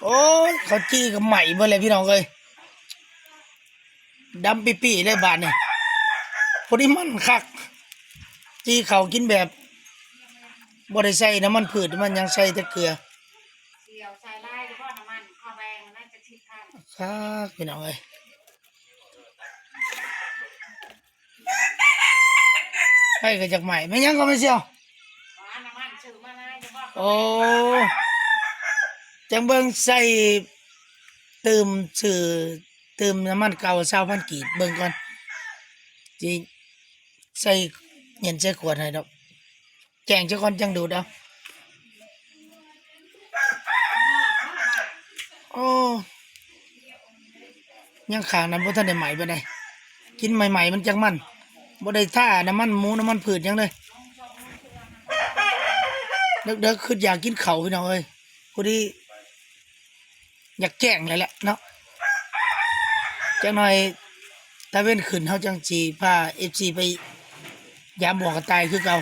ໂອ້ຍ ເຂົ້າຈີ່ກໍໄໝ້ເບິດແລ້ວພີ່ນ້ອງເອີຍ ດຳປີ້ໆເລີຍບາດນີ້. ພໍດີມັນຄັກ ຈີ່ເຂົ້າກິນແບບບໍ່ໄດ້ໃສ່ນ້ຳມັນພືດ ມັນຍັງໃສ່ແຕ່ເກືອ. ສ່ຽວໃສ່ຫຼາຍຢູ່ບໍ່ນ້ຳມັນ ເຂົ້າແບງນັ້ນຈະສິບພັນ ຄັກພີ່ນ້ອງເອີຍ. ໄຟກໍຈັກໄໝ້ ແມ່ນຫຍັງກໍແມ່ນສ່ຽວ? ໂອ້ ຈັ່ງເບິ່ງໃສ່ ຕື່ມ ຊື້ ຕື່ມນ້ຳມັນເກົ່າຊາວພັນກີບ ເບິ່ງກ່ອນ ຊິໃສ່ ເຢັນໃສ່ຂວດໃຫ້ດອກ. ແຈ້ງຊະກ່ອນຈັ່ງດູດເອົາ. ໂອ້ ຍັງຂ້າງນັ້ນບໍ່ທັນໄດ້ໄໝ້ປານໃດ ກິນໃໝ່ໆມັນຈັ່ງມັນ ບໍ່ໄດ້ທານ້ຳມັນໝູນ້ຳມັນພືດຫຍັງເລີຍ. ເດິກໆຄຶດຢາກກິນເຂົ້າພີ່ນ້ອງເອີຍ ພໍດີຢາກແຈ້ງແລ້ວແຫຼະເນາະ. ຈັກໜ່ອຍຕາເວັນຂຶ້ນເຮົາຈັ່ງຊິພາເອັຟຊີໄປຢາມບໍ່ກະຕ່າຍຄືເກົ່າ.